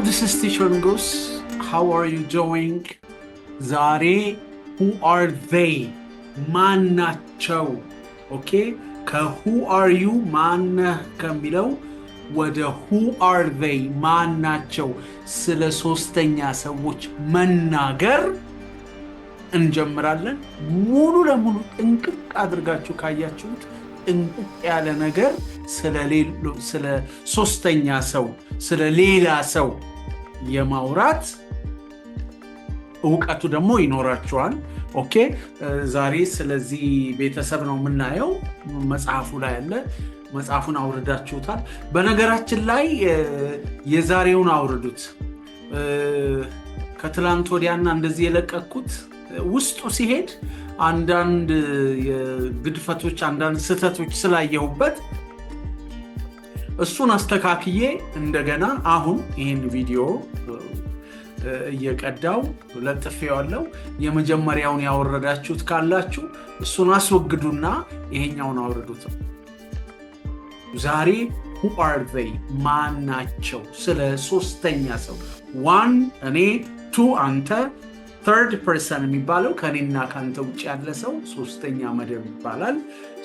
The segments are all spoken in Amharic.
This is Teacher Ngus. How are you doing? ዛሬ who are they ማናቸው? Okay፣ ከ who are you ማነህ ከሚለው ወደ who are they ማናቸው፣ ስለ ሶስተኛ ሰዎች መናገር እንጀምራለን። ሙሉ ለሙሉ ጥንቅቅ አድርጋችሁ ካያችሁት ጥንቅቅ ያለ ነገር ስለ ሶስተኛ ሰው፣ ስለ ሌላ ሰው የማውራት እውቀቱ ደግሞ ይኖራችኋል። Okay፣ ዛሬ ስለዚህ ቤተሰብ ነው የምናየው። መጽሐፉ ላይ ያለ መጽሐፉን አውርዳችሁታል። በነገራችን ላይ የዛሬውን አውርዱት። ከትላንት ወዲያና እንደዚህ የለቀኩት ውስጡ ሲሄድ አንዳንድ ግድፈቶች፣ አንዳንድ ስህተቶች ስላየሁበት እሱን አስተካክዬ እንደገና አሁን ይህን ቪዲዮ እየቀዳው ለጥፌዋለሁ። የመጀመሪያውን ያወረዳችሁት ካላችሁ እሱን አስወግዱና ይሄኛውን አውርዱት። ዛሬ who are they ማናቸው፣ ስለ ሶስተኛ ሰው one እኔ፣ two አንተ፣ third person የሚባለው ከእኔና ከአንተ ውጭ ያለ ሰው ሶስተኛ መደብ ይባላል።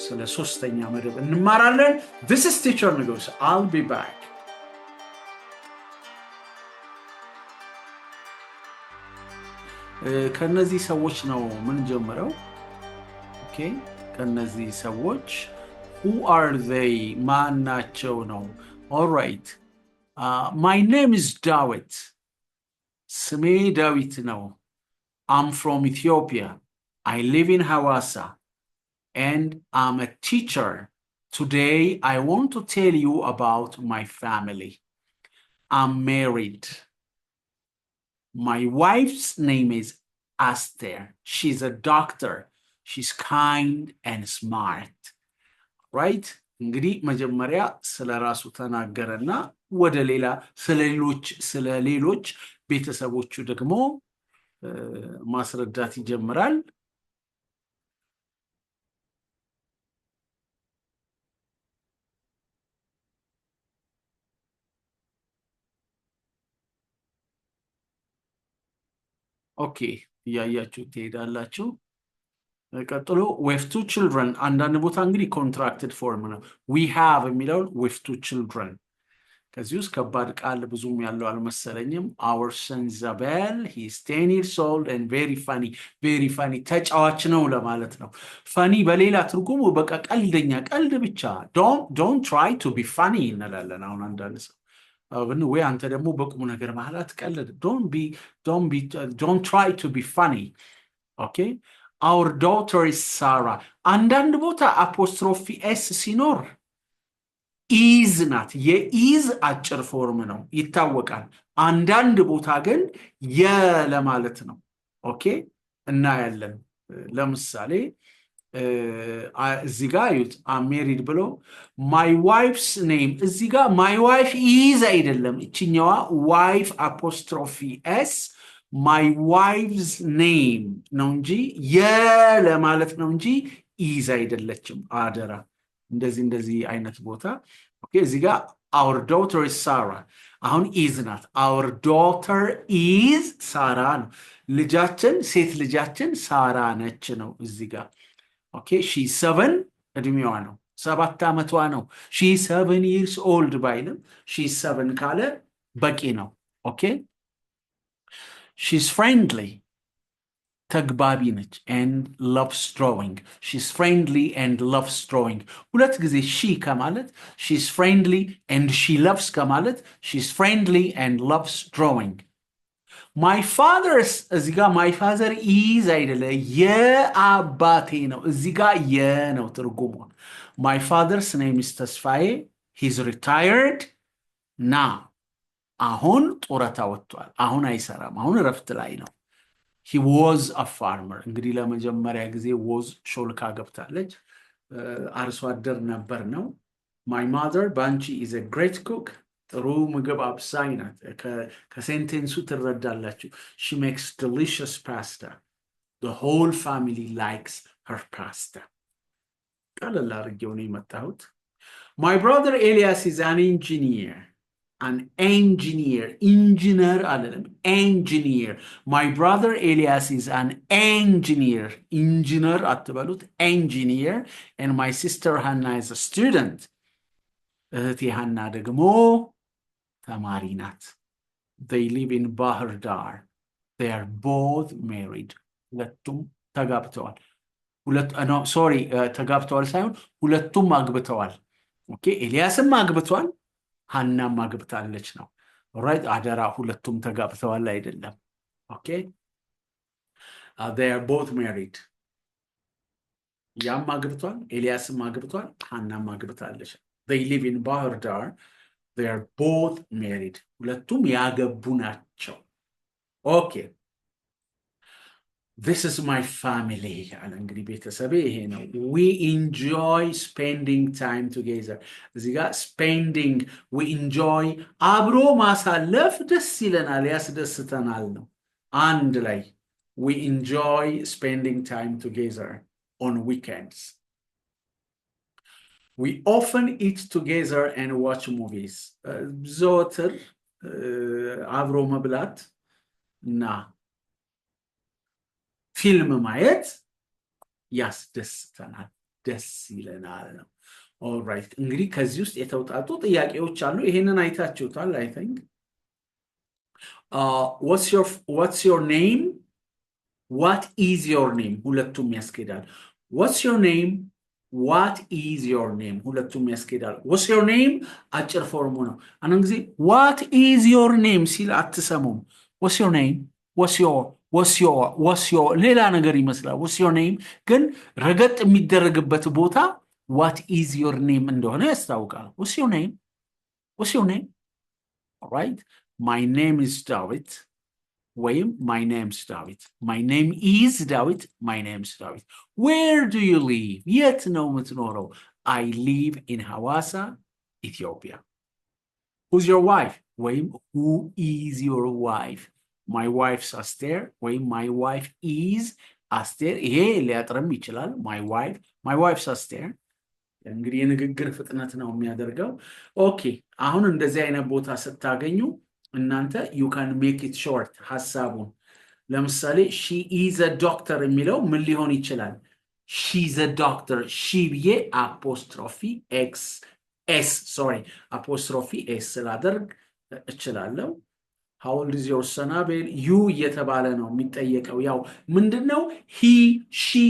ስለ ሶስተኛ መደብ እንማራለን። This is Teacher Ngus. I'll be back. ከነዚህ ሰዎች ነው ምንጀምረው። Okay፣ ከነዚህ ሰዎች who are they ማናቸው ነው። Alright, my name is ዳዊት፣ ስሜ ዳዊት ነው። I'm from Ethiopia. I live in Hawassa and I'm a teacher. Today I want to tell you about my family. I'm married. My wife's name is Aster. She's a doctor. She's kind and smart. Right? እንግዲህ መጀመሪያ ስለ ራሱ ተናገረና ወደ ሌላ ስለ ሌሎች ቤተሰቦቹ ደግሞ ማስረዳት ይጀምራል። Okay፣ እያያችሁ ትሄዳላችሁ። ቀጥሎ we've two children። አንዳንድ ቦታ እንግዲህ contracted form ነው። We have የሚለውን we've two children። ከዚህ ውስጥ ከባድ ቃል ብዙም ያለው አልመሰለኝም። Our son Zabel, he's 10 years old and very funny. Very funny ተጫዋች ነው ለማለት ነው። Funny በሌላ ትርጉሙ በቃ ቀልደኛ፣ ቀልድ ብቻ። Don't try to be funny እንላለን። አሁን አንዳንድ ሰው ወይ አንተ ደግሞ በቁም ነገር መሀል አትቀልድ። Don't try to be funny. Okay, our daughter ሳራ። አንዳንድ ቦታ apostrophe s ሲኖር is ናት። የ is አጭር form ነው፣ ይታወቃል። አንዳንድ ቦታ ግን የ ለማለት ነው። Okay፣ እናያለን። ለምሳሌ እዚህ ጋ እዩት። Married ብሎ my wife's name፣ እዚህ ጋ my wife is አይደለም። እችኛዋ wife apostrophe s my wife's name ነው እንጂ የ ለማለት ነው እንጂ is አይደለችም። አደራ እንደዚህ እንደዚህ አይነት ቦታ። Okay፣ እዚህ ጋር our daughter ሳራ፣ አሁን is ናት። Our daughter is ሳራ ነው። ልጃችን፣ ሴት ልጃችን ሳራ ነች ነው እዚህ ጋር። Okay, she 7 እድሜዋ ነው፣ 7 ዓመቷ ነው። She 7 years old ባይልም she 7 ካለ በቂ ነው። Okay, she's friendly ተግባቢ ነች and loves drawing. She's friendly and loves drawing። ሁለት ጊዜ she ከማለት፣ she's friendly and she loves ከማለት she's friendly and loves drawing። My father's፣ እዚህ ጋር my father is አይደለ፣ የአባቴ ነው። እዚህ ጋር የ ነው ትርጉሟ። My father's name is ተስፋዬ። He's retired now። አሁን ጡረታ ወጥቷል። አሁን አይሰራም። አሁን እረፍት ላይ ነው። He was a farmer። እንግዲህ ለመጀመሪያ ጊዜ was ሾልካ ገብታለች። አርሶ አደር ነበር ነው። My mother ባንቺ is a great cook። ጥሩ ምግብ አብሳይ ናት። ከ sentence ኡ ትረዳላችሁ። She makes delicious pasta. The whole family likes her pasta። ቀለል አድርጌው ነው የመጣሁት። My brother ኤልያስ is an engineer. An engineer. Engineer አልልም፣ engineer. My brother Elias is an engineer. Engineer አትበሉት፣ engineer. And my sister Hannah is a student. እህቴ ሃና ደግሞ ተማሪ ናት። They live in Bahir Dar. They are both married. ሁለቱም ተጋብተዋል። No, sorry, ተጋብተዋል ሳይሆን ሁለቱም አግብተዋል። Okay, ኤልያስም አግብቷል፣ ሀናም አግብታለች ነው። Right, አደራ፣ ሁለቱም ተጋብተዋል አይደለም። Okay, they are both married. ያም አግብቷል፣ ኤልያስም አግብቷል፣ ሀናም አግብታለች። They live in Bahir Dar. They are both married. ሁለቱም ያገቡ ናቸው። Okay, "This is my family" አለ። እንግዲህ ቤተሰቤ ይሄ ነው። We enjoy spending time together. እዚህ ጋር spending, we enjoy፣ አብሮ ማሳለፍ ደስ ይለናል፣ ያስደስተናል ነው። አንድ ላይ we enjoy spending time together on weekends. We often eat together and watch movies. ዘወትር አብሮ መብላት እና ፊልም ማየት ያስደስተናል፣ ደስ ይለናል ነው። Alright, እንግዲህ ከዚህ ውስጥ የተውጣጡ ጥያቄዎች አሉ። ይሄንን አይታችሁታል፣ I think. What's your name? What is your name? ሁለቱም ያስኬዳል። What's your name? What is your name? ሁለቱም ያስኬዳል። What's your name አጭር form ኡ ነው። አንዳንድ ጊዜ "What is your name?" ሲል አትሰሙም። What's your name, what's your, what's your, what's your ሌላ ነገር ይመስላል። What's your name ግን ረገጥ የሚደረግበት ቦታ what is your name እንደሆነ ያስታውቃል። What's your name? What's your name? Right, my name is ዳዊት ወይም my name's ዳዊት። My name is ዳዊት፣ my name's ዳዊት። Where do you live? የት ነው የምትኖረው? I live in ሐዋሳ፣ ኢትዮጵያ። Who's your wife ወይም who is your wife? My wife's አስቴር ወይም my wife is አስቴር። ይሄ ሊያጥርም ይችላል። My wife, my wife's አስቴር። እንግዲህ የንግግር ፍጥነት ነው የሚያደርገው። Okay, አሁን እንደዚህ አይነት ቦታ ስታገኙ እናንተ you can make it short ሀሳቡን። ለምሳሌ "She is a doctor" የሚለው ምን ሊሆን ይችላል? "She's a doctor"፣ she ብዬ apostrophe x s, sorry, apostrophe s ላደርግ እችላለሁ። How old is your son አቤል? You እየተባለ ነው የሚጠየቀው። ያው ምንድን ነው፣ he, she,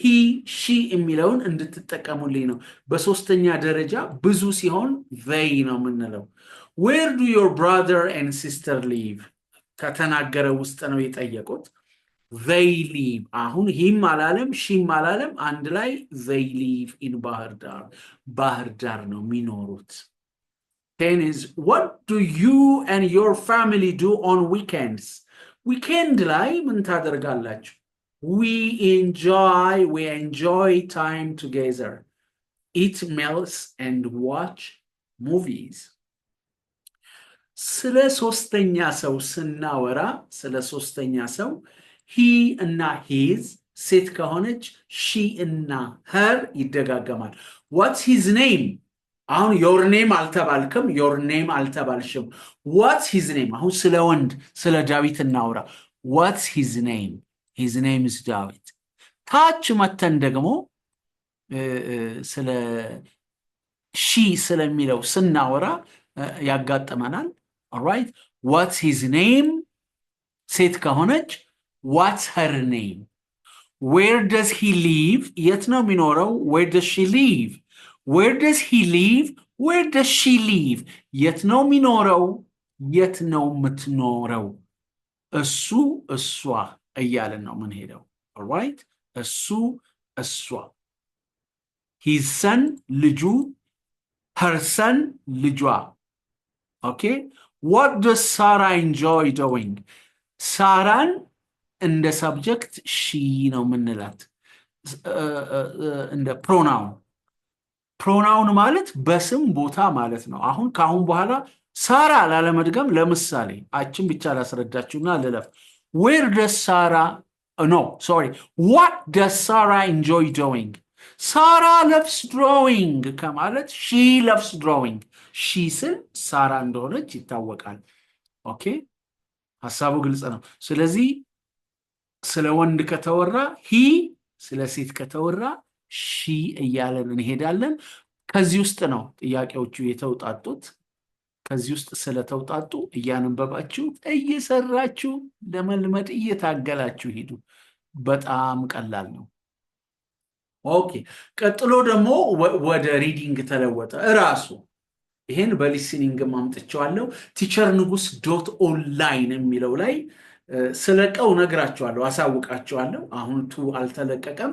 he, she የሚለውን እንድትጠቀሙልኝ ነው። በሶስተኛ ደረጃ ብዙ ሲሆን they ነው የምንለው። Where do your brother and sister live? ከተናገረ ውስጥ ነው የጠየቁት። They live፣ አሁን he ም አላለም፣ she ም አላለም። አንድ ላይ they live in ባህር ዳር፣ ባህር ዳር ነው የሚኖሩት። 10 is, what do you and your family do on weekends? Weekend ላይ ምን ታደርጋላችሁ? We enjoy time together, eat meals and watch movies. ስለ ሶስተኛ ሰው ስናወራ፣ ስለ ሶስተኛ ሰው he እና his፣ ሴት ከሆነች she እና her ይደጋገማል። What's his name? አሁን your name አልተባልክም፣ your name አልተባልሽም። What's his name? አሁን ስለ ወንድ፣ ስለ ዳዊት እናውራ። What's his name? His name is ዳዊት። ታች መተን ደግሞ ስለ she ስለሚለው ስናወራ ያጋጥመናል። Alright, what's his name? ሴት ከሆነች what's her name? Where does he live? የት ነው የሚኖረው? Where does she live? Where does he live? Where does she live? የት ነው የሚኖረው? የት ነው የምትኖረው? እሱ፣ እሷ እያልን ነው ምንሄደው። Alright, እሱ፣ እሷ። His son ልጁ፣ her son ልጇ። Okay, what does ሳራ enjoy doing? ሳራን እንደ subject she ነው የምንላት፣ እንደ pronoun። Pronoun ማለት በስም ቦታ ማለት ነው። አሁን ከአሁን በኋላ ሳራ ላለመድገም ለምሳሌ አችን ብቻ ላስረዳችሁና ልለፍ። Where does ሳራ, no, sorry, what does ሳራ enjoy doing? ሳራ loves drawing ከማለት she loves drawing፣ she ስል ሳራ እንደሆነች ይታወቃል። Okay፣ ሀሳቡ ግልጽ ነው። ስለዚህ ስለ ወንድ ከተወራ he፣ ስለ ሴት ከተወራ she እያለን እንሄዳለን። ከዚህ ውስጥ ነው ጥያቄዎቹ የተውጣጡት። ከዚህ ውስጥ ስለተውጣጡ እያነበባችሁ፣ እየሰራችሁ፣ ለመልመድ እየታገላችሁ ሂዱ። በጣም ቀላል ነው። Okay፣ ቀጥሎ ደግሞ ወደ reading ተለወጠ እራሱ። ይሄን በ listening አምጥቼዋለሁ። teacherንጉስ.online የሚለው ላይ ስለቀው ነግራችኋለሁ፣ አሳውቃችኋለሁ። አሁን ቱ አልተለቀቀም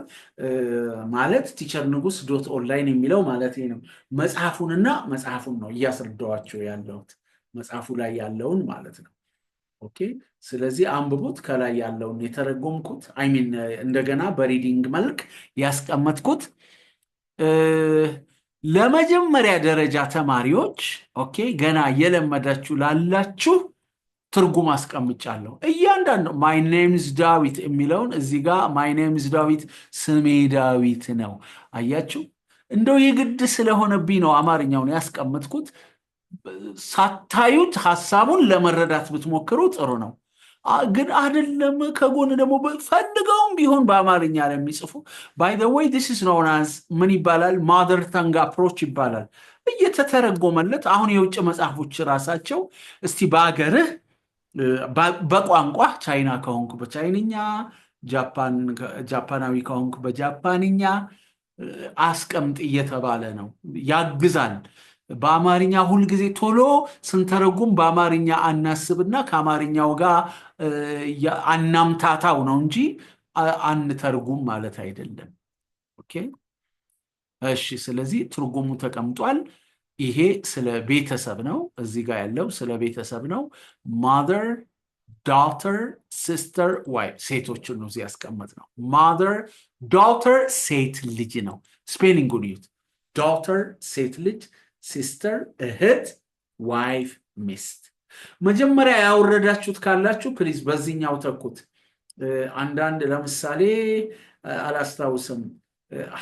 ማለት teacherንጉስ.online የሚለው ማለት ነው። መጽሐፉንና መጽሐፉን ነው እያስረዳኋችሁ ያለሁት፣ መጽሐፉ ላይ ያለውን ማለት ነው። Okay፣ ስለዚህ አንብቡት። ከላይ ያለውን የተረጎምኩት፣ I mean እንደገና በ reading መልክ ያስቀመጥኩት ለመጀመሪያ ደረጃ ተማሪዎች፣ okay፣ ገና እየለመዳችሁ ላላችሁ ትርጉም አስቀምጫለሁ። እያንዳንዱ my name's ዳዊት የሚለውን እዚህ ጋር my name's ዳዊት፣ ስሜ ዳዊት ነው። አያችሁ፣ እንደው የግድ ስለሆነብኝ ነው አማርኛውን ያስቀመጥኩት። ሳታዩት ሀሳቡን ለመረዳት ብትሞክሩ ጥሩ ነው። ግን አይደለም፣ ከጎን ደግሞ ፈልገውም ቢሆን በአማርኛ ለሚጽፉ፣ by the way, this is known as ምን ይባላል? Mother tongue approach ይባላል። እየተተረጎመለት አሁን የውጭ መጽሐፎች ራሳቸው እስቲ በአገርህ በቋንቋ ቻይና ከሆንኩ በቻይንኛ፣ ጃፓናዊ ከሆንኩ በጃፓንኛ አስቀምጥ እየተባለ ነው። ያግዛል። በአማርኛ ሁልጊዜ ቶሎ ስንተረጉም በአማርኛ አናስብና ከአማርኛው ጋር አናምታታው ነው እንጂ አንተርጉም ማለት አይደለም። Okay፣ እሺ። ስለዚህ ትርጉሙ ተቀምጧል። ይሄ ስለ ቤተሰብ ነው። እዚህ ጋር ያለው ስለ ቤተሰብ ነው። Mother፣ daughter፣ sister፣ wife፣ ሴቶችን ነው እዚህ ያስቀመጥነው። Mother፣ daughter ሴት ልጅ ነው። Spelling ኡን እዩት። Daughter ሴት ልጅ፣ sister እህት፣ wife ሚስት። መጀመሪያ ያወረዳችሁት ካላችሁ please በዚህኛው ተኩት። አንዳንድ ለምሳሌ አላስታውስም፣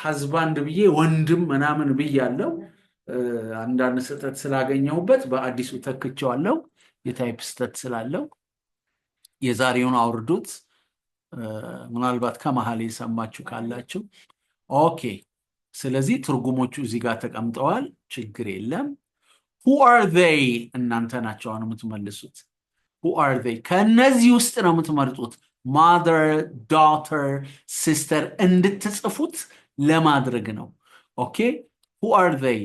husband ብዬ ወንድም ምናምን ብያለው። አንዳንድ ስህተት ስላገኘሁበት በአዲሱ ተክቼዋለሁ። የ type ስህተት ስላለው የዛሬውን አውርዱት። ምናልባት ከመሀል የሰማችሁ ካላችሁ፣ okay። ስለዚህ ትርጉሞቹ እዚህ ጋር ተቀምጠዋል። ችግር የለም። Who are they? እናንተ ናችሁ አሁን የምትመልሱት። Who are they? ከእነዚህ ውስጥ ነው የምትመርጡት። Mother፣ daughter፣ sister እንድትጽፉት ለማድረግ ነው። Okay፣ who are they?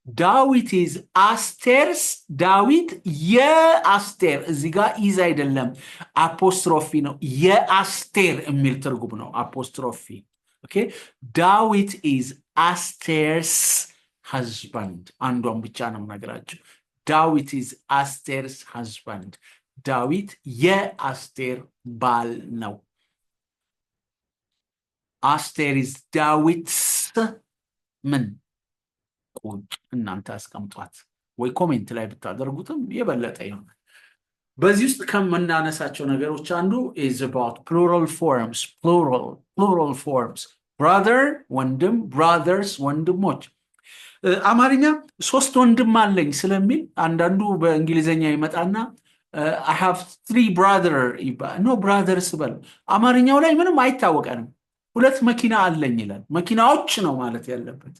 ዳዊት is አስቴር's፣ ዳዊት የአስቴር፣ እዚህ ጋር is አይደለም፣ apostrophe ነው። የአስቴር የሚል ትርጉም ነው apostrophe። Okay፣ ዳዊት is አስቴር's husband። አንዷን ብቻ ነው የምነግራችሁ። ዳዊት is አስቴር's husband። ዳዊት የአስቴር ባል ነው። አስቴር is ዳዊት's ምን ቁጭ እናንተ አስቀምጧት ወይ comment ላይ ብታደርጉትም የበለጠ ይሆናል። በዚህ ውስጥ ከምናነሳቸው ነገሮች አንዱ is about plural forms፣ plural forms፣ brother ወንድም፣ brothers ወንድሞች። አማርኛ ሶስት ወንድም አለኝ ስለሚል አንዳንዱ በእንግሊዝኛ ይመጣና I have three brother፣ no፣ brothers በል። አማርኛው ላይ ምንም አይታወቀንም። ሁለት መኪና አለኝ ይላል። መኪናዎች ነው ማለት ያለበት።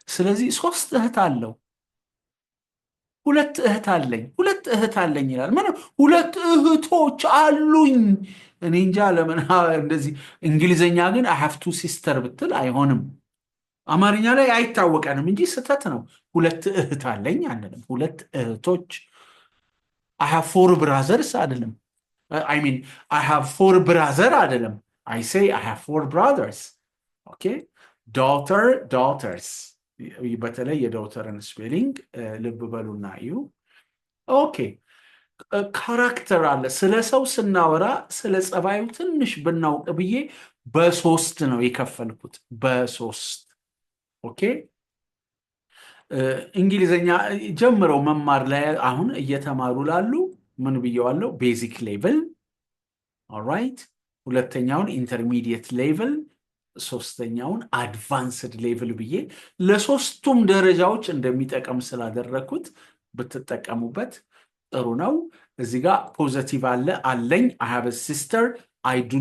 ስለዚህ ሶስት እህት አለው። ሁለት እህት አለኝ፣ ሁለት እህት አለኝ ይላል። ምን ሁለት እህቶች አሉኝ። እኔ እንጃ ለምን እንደዚህ። እንግሊዝኛ ግን I have two sister ብትል አይሆንም። አማርኛ ላይ አይታወቀንም እንጂ ስህተት ነው። ሁለት እህት አለኝ አንልም። ሁለት እህቶች። I have four brothers አይደለም። I mean, I have four brother አይደለም። I say I have four brothers። Okay፣ daughter፣ daughters፣ በተለይ የ daughter ን spelling ልብ በሉና እዩ። Okay፣ character አለ። ስለ ሰው ስናወራ ስለ ጸባዩ ትንሽ ብናውቅ ብዬ በሶስት ነው የከፈልኩት። በሶስት፣ okay። እንግሊዝኛ ጀምረው መማር ላይ አሁን እየተማሩ ላሉ ምን ብየዋለሁ? Basic level, alright። ሁለተኛውን intermediate level፣ ሶስተኛውን advanced level ብዬ ለሶስቱም ደረጃዎች እንደሚጠቅም ስላደረግኩት ብትጠቀሙበት ጥሩ ነው። እዚህ ጋር positive አለ፣ አለኝ፣ I have sister። I do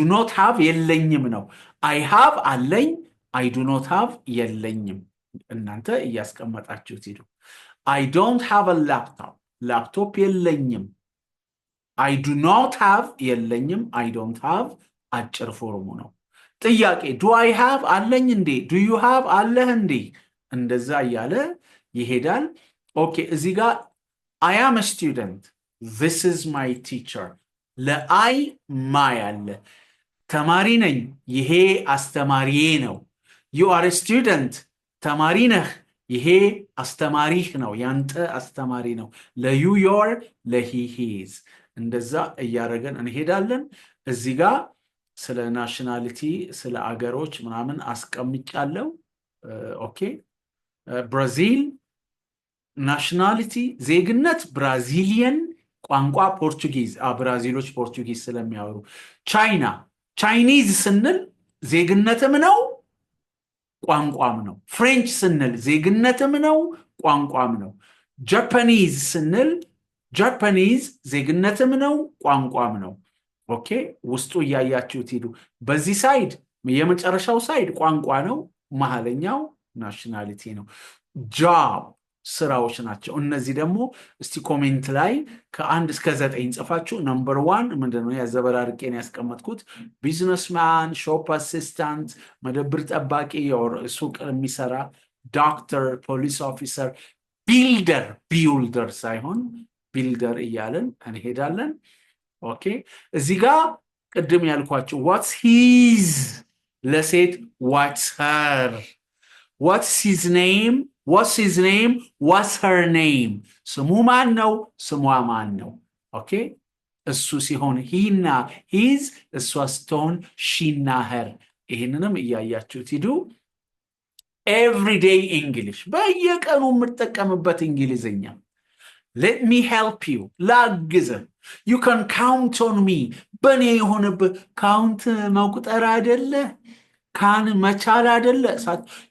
not have የለኝም ነው። I have አለኝ፣ I do not have የለኝም። እናንተ እያስቀመጣችሁት ሂዱ። I don't have laptop፣ ላፕቶፕ የለኝም። I do not have የለኝም። I don't have አጭር form ኡ ነው። ጥያቄ do I have አለኝ እንዴ? Do you have አለህ እንዴ? እንደዛ እያለ ይሄዳል። Okay፣ እዚህ ጋር I am student, this is my teacher። ለ I my አለ። ተማሪ ነኝ፣ ይሄ አስተማሪዬ ነው። You are student፣ ተማሪ ነህ፣ ይሄ አስተማሪህ ነው፣ ያንተ አስተማሪ ነው። ለ you your፣ ለ he his፣ እንደዛ እያደረገን እንሄዳለን። እዚህ ጋር ስለ nationality፣ ስለ አገሮች ምናምን አስቀምጫለሁ። Okay፣ ብራዚል nationality ዜግነት Brazilian፣ ቋንቋ Portuguese፣ ብራዚሎች Portuguese ስለሚያወሩ። ቻይና Chinese ስንል ዜግነትም ነው ቋንቋም ነው። French ስንል ዜግነትም ነው ቋንቋም ነው። Japanese ስንል Japanese ዜግነትም ነው ቋንቋም ነው። Okay፣ ውስጡ እያያችሁት ሂዱ። በዚህ side የመጨረሻው side ቋንቋ ነው፣ መሀለኛው nationality ነው። Job ስራዎች ናቸው። እነዚህ ደግሞ እስቲ comment ላይ ከ1 እስከ 9 ጽፋችሁ number one ምንድነው? ያዘበራርቄን ያስቀመጥኩት businessman፣ shop assistant፣ መደብር ጠባቂ፣ ሱቅ የሚሰራ፣ ዶክተር፣ police officer፣ builder፣ ቢውልደር ሳይሆን builder እያልን እንሄዳለን። Okay፣ እዚህ ጋር ቅድም ያልኳችሁ what's his ለሴት፣ what's her፣ what's his name፣ what's his name፣ what's her name፣ ስሙ ማን ነው? ስሟ ማን ነው? Okay፣ እሱ ሲሆን he ና his፣ እሷ ስትሆን she ና her። ይህንንም እያያችሁት ሂዱ። Everyday English፣ በየቀኑ የምጠቀምበት እንግሊዝኛ። Let me help you፣ ላግዝህ። You can count on me፣ በእኔ ይሁንብህ። Count መቁጠር አይደለ? Can መቻል አይደለ?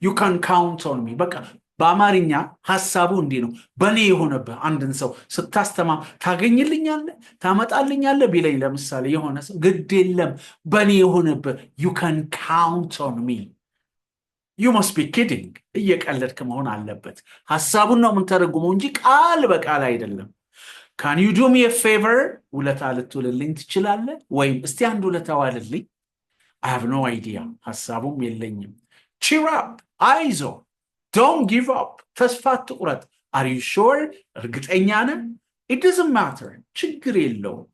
You can count on me። በቃ በአማርኛ ሀሳቡ እንዲህ ነው። በእኔ ይሁንብህ። አንድን ሰው ስታስተማ ታገኝልኛለህ፣ ታመጣልኛለህ ቢለኝ ለምሳሌ የሆነ ሰው፣ ግድ የለም በእኔ ይሁንብህ። You can count on me። You must be kidding፣ እየቀለድክ መሆን አለበት። ሀሳቡን ነው የምንተረጉመው እንጂ ቃል በቃል አይደለም። Can you do me favor? ውለታ ልትውልልኝ ትችላለህ? ወይም እስቲ አንድ ውለታ ዋልልኝ። I have no idea፣ ሀሳቡም የለኝም። Cheer up፣ አይዞህ። Don't give up፣ ተስፋ አትቁረጥ። Are you sure? እርግጠኛ ነህ? It doesn't matter፣ ችግር የለውም።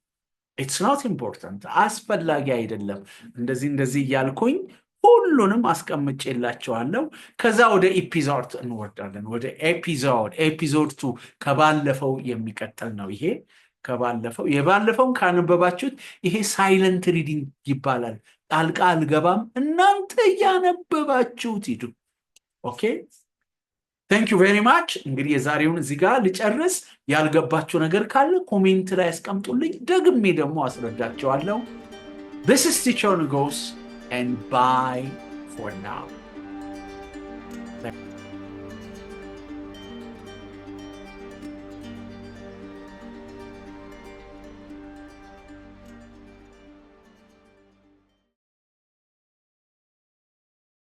It's not important፣ አስፈላጊ አይደለም። እንደዚህ እንደዚህ እያልኩኝ ሁሉንም አስቀምጬላችኋለሁ። ከዛ ወደ episode እንወርዳለን። ወደ episode፣ episode 2 ከባለፈው የሚቀጥል ነው። ይሄ ከባለፈው የባለፈውን ካነበባችሁት ይሄ silent reading ይባላል። ጣልቃ አልገባም፣ እናንተ እያነበባችሁት ሂዱ። Okay, thank you very much። እንግዲህ የዛሬውን እዚህ ጋር ልጨርስ። ያልገባችሁ ነገር ካለ comment ላይ ያስቀምጡልኝ፣ ደግሜ ደግሞ አስረዳችኋለሁ። This is Teacher Nugos and bye for now.